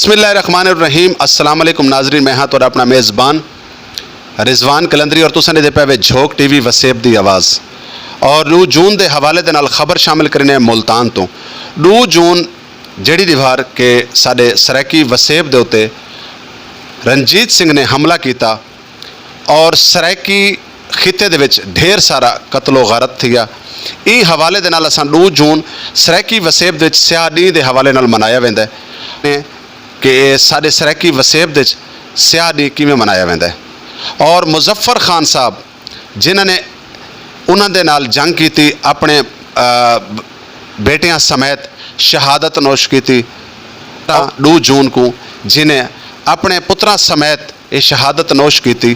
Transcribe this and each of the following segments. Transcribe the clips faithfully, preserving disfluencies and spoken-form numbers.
بسم اللہ الرحمن الرحیم۔ السلام علیکم ناظرین، میں ہاں تہاݙا اپݨا میزبان رضوان قلندری اور تساں ݙیہدے پئے وے جھوک ٹی وی وسیب دی آواز۔ اور ݙو جون دے حوالے دے نال خبر شامل کریندے ہیں ملتان توں۔ ݙو جون جیڑھی ݙیہاڑ کہ ساݙے سرائیکی وسیب دے اتے رنجیت سنگھ نے حملہ کیتا، اور سرائیکی خطے دے وچ ڈھیر سارا قتل و غارت تھیا۔ ایں حوالے دے نال اساں ݙو جون سرائیکی وسیب دے وچ سیاہ ݙینہہ دے حوالے نال منایا ویندا ہے کہ اے ساݙے سرائیکی وسیب دے وچ سیاہ ݙینہہ کیویں منایا ویندا ہے۔ اور مظفر خان صاحب جنہاں نے انہاں دے نال جنگ کیتی، اپݨے، آ، بیٹیاں سمیت شہادت نوش کیتی، ݙو جون کوں جنہیں اپݨے پتراں سمیت اے شہادت نوش کیتی۔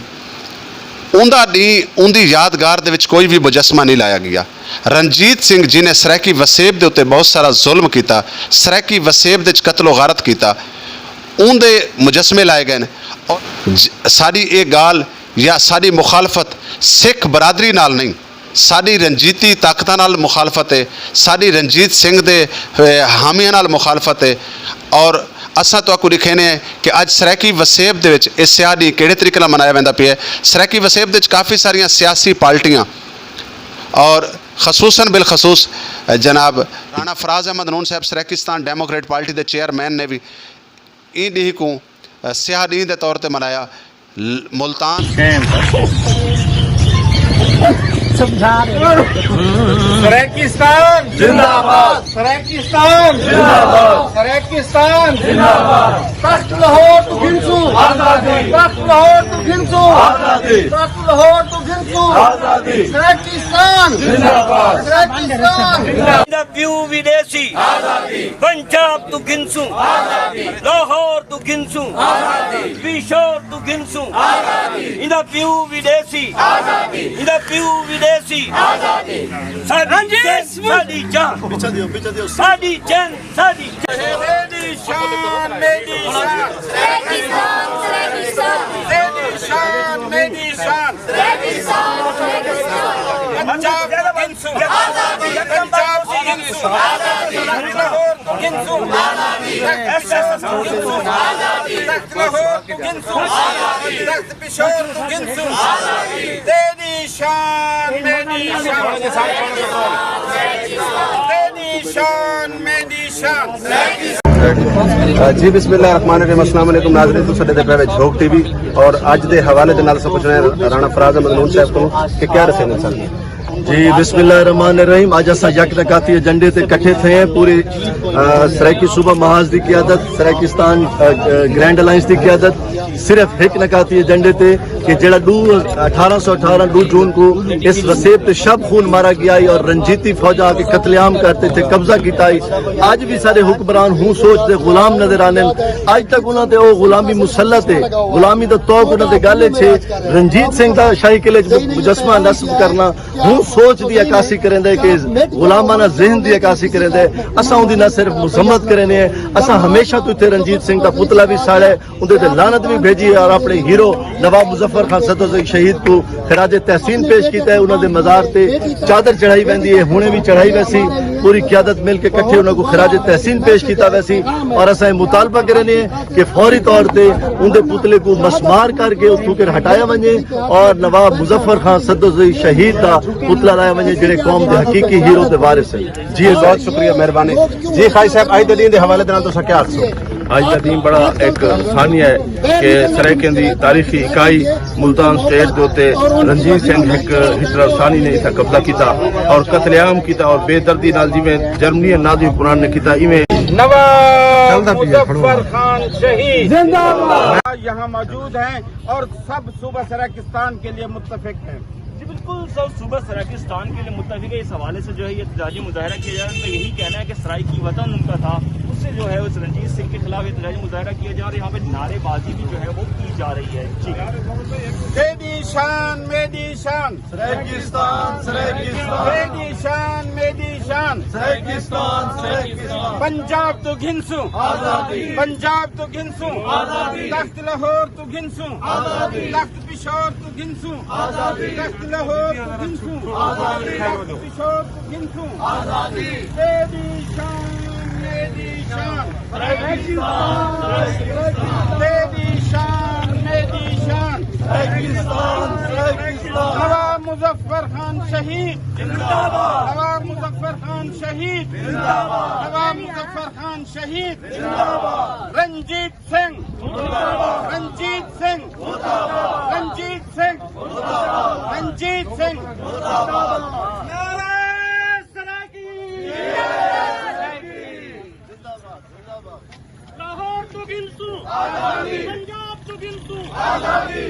اوندا ݙینہہ، اوندی یادگار دے وچ کوئی وی مجسمہ نہیں لایا ڳیا۔ رنجیت سنگھ جنہیں سرائیکی وسیب دے اتے بہت سارا ظلم کیتا، سرائیکی وسیب دے وچ قتل و غارت کیتا، اوندے مجسمے لائے ڳئے نے۔ اور ج-، ساݙی اے ڳالھ یا ساݙی مخالفت سکھ برادری نال نہیں، ساݙی رنجیتی طاقتاں نال مخالفت ہے، ساݙی رنجیت سنگھ دے، اے، حامیاں نال مخالفت ہے۔ اور اساں تہاکوں ݙکھیندے ہیں کہ اڄ سرائیکی وسیب دے وچ اے سیاہ ݙینہہ کیڑھے طریقے نال منایا ویندا پیا ہے۔ سرائیکی وسیب دے وچ کافی ساریاں سیاسی پارٹیاں اور خصوصاً بالخصوص جناب رانا فراز احمد نون صاحب سرائیکستان ڈیموکریٹ پارٹی دے چیئرمین نے وی ایں ݙینہہ کوں، ا، سیاہ ݙینہہ دے طور تے منایا۔ ل-، ملتان۔ سرائیکستان زندہ باد۔ سرائیکستان زندہ باد۔ سرائیکستان زندہ باد۔ تخت لاہور توں گھنسوں۔ آزادی۔ تخت لاہور توں گھنسوں۔ آزادی۔ تخت لاہور توں گھنسوں۔ آزادی۔ سرائیکستان زندہ باد۔ سرائیکستان۔ ایندا پیو وی ݙیسی۔ آزادی۔ پنجاب توں گھنسوں۔ آزادی۔ لاہور توں گھنسوں۔ آزادی۔ پشاور توں گھنسوں۔ آزادی۔ ایندا پیو وی ݙیسی۔ آزادی۔ ایندا پیو وی ݙیسی۔ آزادی۔ ساݙی جنگ، ساݙی جان۔ پچھا دیو، پچھا دیو۔ ساݙی جنگ، ساݙی جان۔ تیݙی شان، میݙی شان۔ تیݙی شان، میݙی شان۔ پنجاب توں گھنسوں۔ آزادی۔ پنجاب توں گھنسوں۔ آزادی۔ لاہور توں گھنسوں۔ آزادی۔ ایس ایس ایس توں گھنسوں۔ آزادی۔ تخت لاہور توں گھنسوں۔ آزادی۔ تخت پشاور توں گھنسوں۔ آزادی۔ تیݙی شان، میݙی شان۔ تیݙی شان، میݙی شان۔ جی، بسم اللہ الرحمن الرحیم۔ السلام علیکم ناظرین، تساں ݙیہدے پئے وے جھوک ٹی وی اور اڄ دے حوالے دے نال اساں پچھݨے رانا فراز احمد نون صاحب کوں کہ کیا ݙسیندے سن۔ جی، بسم اللہ الرحمن الرحیم۔ اڄ اساں یک نکاتی ایجنڈے تے اکٹھے تھئے ہیں۔ پورے، آ، سرائیکی صوبہ محاذ دی قیادت، سرائیکستان، آ، آ، گرینڈ الائنس دی قیادت صرف ہک نکاتی ایجنڈے تے کہ جڑا ݙو، اٹھارہ سو اٹھارہ، ݙو جون کو اس وسیب تے شب خون مارا ڳیا ہے اور رنجیتی فوجاں آ کے قتل عام کرتے تے قبضہ کیتا ہے۔ اڄ وی سارے حکمران ہوں سوچ دے غلام نظر آندن۔ اڄ تک انہاں تے او غلامی مسلط ہے، غلامی دا طوق انہاں دے ڳالے چ ہے۔ رنجیت سنگھ دا شاہی قلعے چ مجسمہ نصب کرنا ہوں سوچ دی عکاسی کریندا ہے کہ غلامانہ ذہن دی عکاسی کریندا ہے۔ اساں اوندی نہ صرف مذمت کریندے ہیں، اساں ہمیشہ توں اتھے رنجیت سنگھ دا پتلا وی ساڑیا ہے، اوندے تے لعنت وی بھیجی ہے اور اپݨے ہیرو نواب مظفر خان سدوزئی شہید کوں خراج تحسین پیش کیتا ہے۔ انہاں دے مزار تے چادر چڑھائی ویندی ہے، ہݨے وی چڑھائی ویسی۔ پوری قیادت مل کے اکٹھے انہاں کوں خراج تحسین پیش کیتا ویسی اور اساں اے مطالبہ کریندے ہیں کہ فوری طور تے اوندے پتلے کوں مسمار کر کے اتھوں کر ہٹایا ونڄے اور نواب مظفر خان سدوزئی شہید دا پتلا لایا ونڄے، جڑے قوم دے حقیقی ہیرو تے وارث ہیں۔ جی، بہت شکریہ، مہربانی۔ جی، قاضی صاحب، اڄ دے ݙینہہ دے حوالے دے نال تساں کیا آکھسو؟ اڄ دا ݙینہہ بڑا ہک ثانیہ ہے کہ سرائیکیاں دی تاریخی اکائی ملتان سٹیٹ دے اتے رنجیت سنگھ ہک ہٹلر ثانی نے اتھاں قبضہ کیتا اور قتل عام کیتا اور بے دردی نال جیویں جرمنی نازی حکمران نے کیتا، ایویں نواب مظفر خان شہید زندہ باد۔ یہاں موجود ہیں اور سب صوبہ سرائیکستان کے لیے متفق ہیں۔ جی بالکل سر، صوبہ سرائیکستان کے لیے متفق ہے۔ اس حوالے سے جو ہے یہ احتجاجی مظاہرہ کیا جا رہا ہے۔ ان کا یہی کہنا ہے کہ سرائیکی وطن ان کا تھا، اس سے جو ہے اس رنجیت سنگھ کے خلاف احتجاجی مظاہرہ کیا جا رہا ہے۔ یہاں پہ نعرے بازی بھی جو ہے وہ کی جا رہی ہے۔ جی۔ تیݙی شان، میݙی شان۔ سرائیکستان، سرائیکستان۔ تیݙی شان، میݙی شان۔ سرائیکستان، سرائیکستان۔ پنجاب توں گھنسوں۔ آزادی۔ پنجاب توں گھنسوں۔ آزادی۔ تخت لاہور توں گھنسوں۔ آزادی۔ تخت پشاور توں گھنسوں۔ آزادی۔ تخت لاہور توں گھنسوں۔ آزادی۔ تخت پشاور توں گھنسوں۔ آزادی۔ تیݙی شان۔ تیری شان، میری شان۔ نواب مظفر خان شہید۔ نواب مظفر خان شہید۔ نواب مظفر خان شہید۔ رنجیت سنگھ۔ رنجیت سنگھ۔ رنجیت سنگھ۔ رنجیت سنگھ۔ نعرہ سرائیکی۔ لاہور توں گھنسوں۔ پنجاب توں گھنسوں۔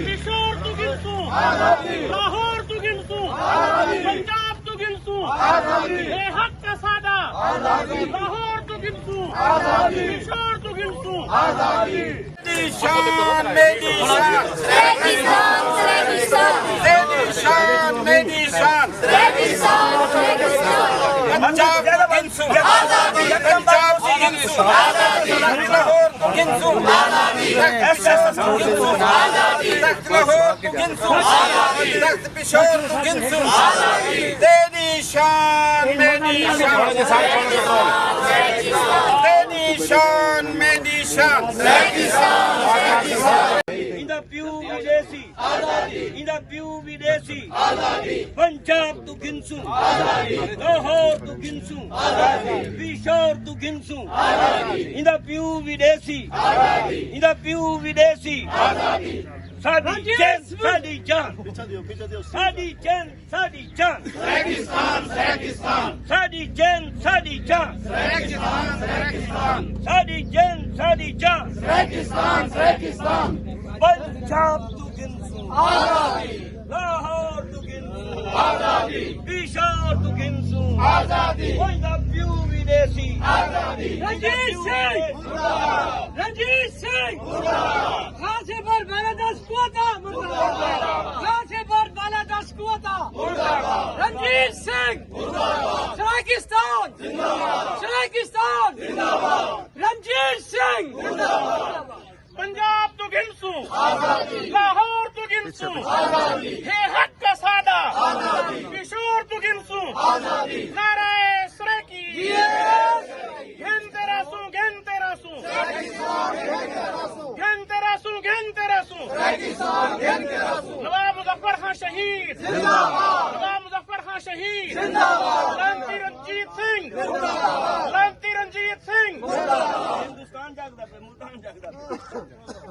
پشاور توں گھنسوں۔ لاہور توں گھنسوں۔ پنجاب توں گھنسوں۔ اے حق ہے ساݙا۔ لاہور توں گھنسوں۔ پشاور توں گھنسوں۔ تیری شان، میری شان۔ تیری شان، میری شان۔ پنجاب توں گھنسوں۔ پنجاب توں گھنسوں۔ لاہور توں گھنسوں۔ تخت لاہور توں گھنسوں۔ تخت پشاور توں گھنسوں۔ تیری شان، میری شان۔ تیری شان، میری شان۔ ایندا پیو وی ݙیسی۔ ایندا پیو وی ݙیسی۔ پنجاب توں گھنسوں۔ لاہور توں گھنسوں۔ پشاور توں گھنسوں۔ ایندا پیو وی ݙیسی۔ ایندا پیو وی ݙیسی۔ ساݙی جن، ساݙی جان۔ ساݙی جن، ساݙی جان۔ ساݙی جن، ساݙی جان۔ ساݙی جن، ساݙی جان۔ پنجاب توں گھنسوں۔ لاہور توں گھنسوں۔ پشاور توں گھنسوں۔ ایندا پیو وی ݙیسی۔ رنجیت سنگھ۔ رنجیت سنگھ۔ غازی بر بالادست کوتا مردہ۔ غازی بر بالادست کوتا۔ رنجیت سنگھ۔ سرائیکستان۔ سرائیکستان۔ رنجیت سنگھ۔ پنجاب توں گھنسوں۔ لاہور توں گھنسوں۔ اے حق ہے ساݙا۔ پشاور توں گھنسوں۔ نعرہ سرائیکی۔ گھن تے رہسوں، گھن تے رہسوں۔ گھن تے رہسوں، گھن تے رہسوں۔ نواب مظفر خان شہید۔ نواب مظفر خان شہید۔ لعنتی رنجیت سنگھ۔ لعنتی رنجیت سنگھ۔ ہندوستان جاڳدا پئے، ملتان جاڳدا پئے۔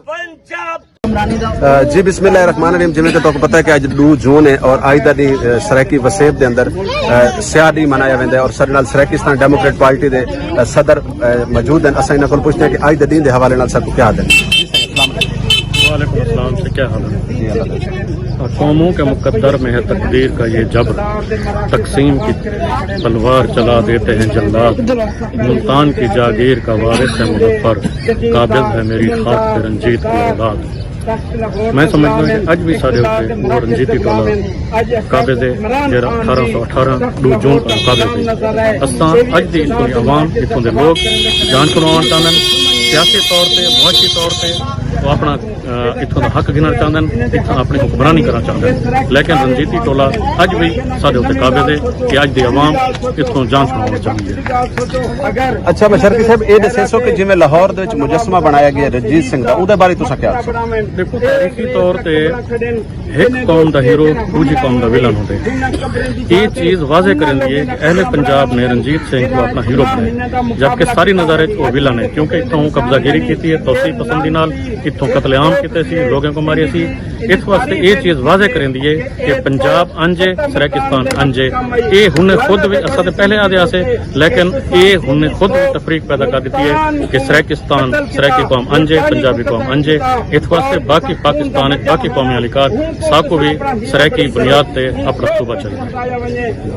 پنجاب۔ جی، بسم اللہ الرحمن الرحیم۔ جیویں کہ تہاکوں پتہ ہے کہ اڄ ݙو جون ہے اور اڄ دا ݙینہہ، اے، سرائیکی وسیب دے اندر، اے، سیاہ ݙینہہ منایا ویندا ہے اور ساݙے نال سرائیکستان ڈیموکریٹ پارٹی دے، اے، صدر، اے، موجود ہیں۔ اساں انہاں کول پچھدے ہیں کہ اڄ دے ݙینہہ دے حوالے نال ساکوں کیا آہدن۔ وعلیکم السلام، سے کیا حال ہے؟ قوموں کے مقدر میں ہے تقدیر کا یہ جبر، تقسیم کی تلوار چلا دیتے ہیں جلاد، ملتان کی جاگیر کا وارث ہے مظفر، قابض ہے میری خاک پہ رنجیت کی اولاد۔ میں سمجھدا ہاں کہ اڄ وی ساݙے اتے او رنجیتی ٹولا قابض ہے، جیڑھا اٹھارہ سو اٹھارہ ݙو جون کوں قابض ہے۔ اساں اڄ دی اتھوں دی عوام، اتھوں دے لوک جان چھڑواوݨ چاہندن، سیاسی طور تے، معاشی طور تے او اپݨا، اے، اتھوں دا حق گھنݨ چاہندن، اتھاں اپݨی حکمرانی کرݨ چاہندن، لیکن رنجیتی ٹولا اڄ وی ساݙے اتے قابض ہے کہ اڄ دی عوام اتھوں جان چھڑواوݨ چاہندی ہے۔ اچھا، مشرفی صاحب، اے ݙسیسو کہ جیویں لاہور دے وچ مجسمہ بݨایا ڳیا رنجیت سنگھ دا، اوندے بارے تساں کیا آکھسو؟ ݙیکھو، تاریخی طور تے ہک قوم دا ہیرو ݙوجھی قوم دا ولن ہوندے۔ اے چیز واضح کریندی ہے کہ اہل پنجاب نے رنجیت سنگھ کوں اپݨا ہیرو بݨایا، جبکہ ساری نظر وچ او ولن ہے، کیونکہ اتھوں قبضہ گیری کیتی ہے، توسیع پسندی نال اتھوں قتل عام کیتے سی، لوگاں کوں ماریا سی۔ اس واسطے اے چیز واضح کریندی ہے کہ پنجاب انج ہے، سرائیکستان انج ہے۔ اے ہن خود وی، اساں تے پہلے آہدے ہاسے، لیکن اے ہن خود وی تفریق پیدا کر ݙتی ہے کہ سرائیکستان، سرائیکی قوم انج ہے، پنجابی قوم انج ہے۔ اس واسطے باقی پاکستان وچ باقی قومیں آلی کار ساکوں وی سرائیکی بنیاد تے اپݨا صوبہ چاہیدا۔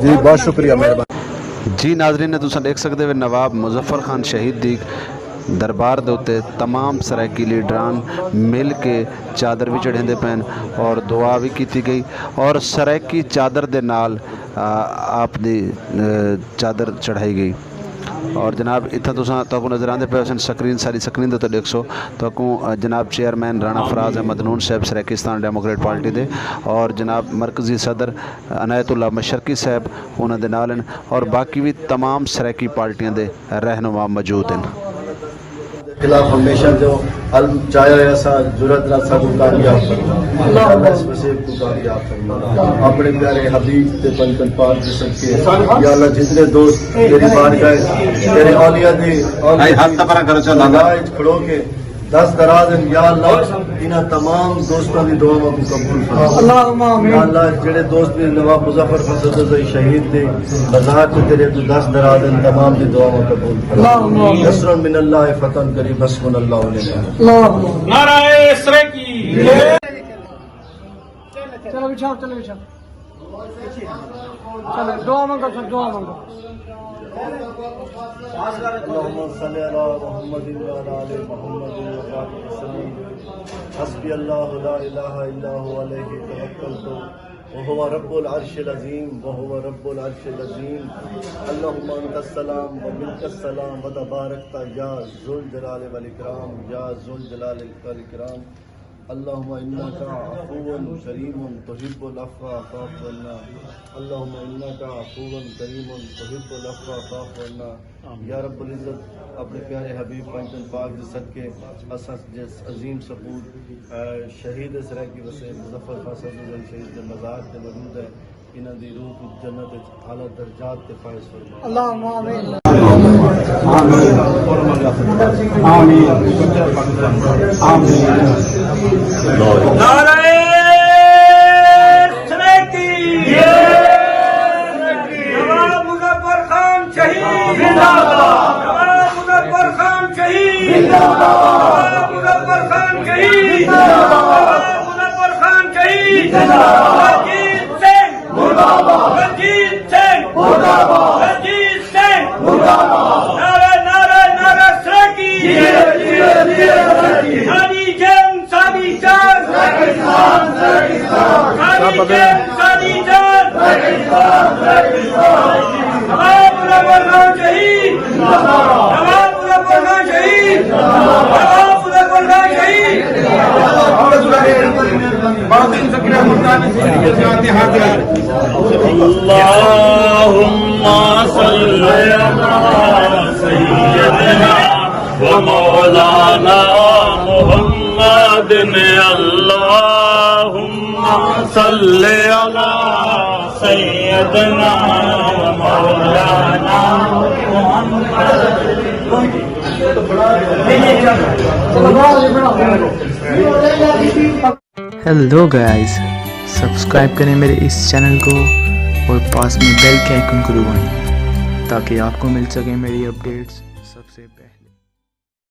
جی، بہت شکریہ، مہربانی۔ جی ناظرین، تساں ݙیکھ سڳدے وے نواب مظفر خان شہید دی دربار دے اتے تمام سرائیکی لیڈران مل کے چادر وی چڑھیندے پئن اور دعا وی کیتی ڳئی اور سرائیکی چادر دے نال، آ، آپ دی، آ، چادر چڑھائی ڳئی۔ اور جناب، اتھاں تساں، تہاکوں نظر آندے پئے ہوسن سکرین، ساری سکرین دے تے ݙیکھسو، تہاکوں، آ، جناب چیئرمین رانا فراز احمد نون صاحب سرائیکستان ڈیموکریٹ پارٹی دے، اور جناب مرکزی صدر عنایت اللہ مشرقی صاحب انہاں دے نال ہن، اور باقی وی تمام سرائیکی پارٹیاں دے رہنما موجود ہن۔ خلاف ہمیشہ جو علم چایا ہویا سا، جرات نال سانوں کامیاب فرما۔ یا اللہ اس وسیب کو کامیاب فرما۔ اپنے پیارے حبیب تے پنجن پاک دے صدقے یا اللہ جتنے دوست تیری بارگاہ، تیرے اولیاء دی، اولیاء دی بارگاہ وچ کھڑو کے دست دراز ہن، یا اللہ انہاں تمام دوستاں دی دعاواں کو قبول فرما۔ اللہم آمین۔ یا اللہ جڑے دوست نے نواب مظفر فصل زئی شہید دے مزار تے تیرے تو دست دراز ہن، تمام دی دعاواں قبول فرما۔ اللہم آمین۔ نصر من اللہ فتح قریب، حسبنا اللہ ونعم الوکیل۔ اللہم آمین۔ نعرہ سرائیکی۔ چلو بچھاؤ، چلو بچھاؤ۔ چلو دعا منگو سر، دعا منگو۔ اللهم صل على محمد وعلى آل محمد وبارك وسلم۔ حسبي الله لا إله إلا هو عليه توكلت وهو رب العرش العظيم، وهو رب العرش العظيم۔ اللهم أنت السلام ومنك السلام وتباركت يا ذو الجلال والإكرام، يا ذو الجلال والإكرام۔ اللهم إنك عفو كريم تحب العفو فاعف عنا۔ اللهم إنك عفو كريم تحب العفو فاعف عنا۔ یا رب العزت، اپنے پیارے حبیب پنجتن پاک دے صدقے اساں جس عظیم سپوت، اے، شہید سرائیکی وسیب مظفر فاصل حسین شہید دے مزار تے موجود ہے، انہاں دی روح کوں جنت وچ اعلی درجات تے فائز فرما۔ اللہم آمین۔ نعرہ سرائیکی۔ نواب مظفر خان شہید زندہ باد۔ نواب مظفر خان شہید زندہ باد۔ نواب مظفر خان شہید زندہ باد۔ نواب مظفر خان شہید زندہ باد۔ رنجیت سنگھ مردہ باد۔ رنجیت سنگھ مردہ باد۔ رنجیت سنگھ مردہ باد۔ نعرہ، نعرہ، نعرہ سرائیکی۔ جیے، جیے، جیے سرائیکی۔ ساݙی جنگ، ساݙی جنگ۔ ساݙی جنگ، ساݙی جنگ۔ نواب مظفر خان شہید۔ نواب مظفر خان شہید۔ نواب مظفر خان شہید۔ اللهم صل على سيدنا ومولانا محمد۔ اللهم صل على سيدنا ومولانا محمد۔ ہیلو گائز، سبسکرائب کریں میرے اس چینل کو اور پاس میں بیل کے آئیکن کو دبائیں تاکہ آپ کو مل سکیں میری اپڈیٹس سب سے پہلے۔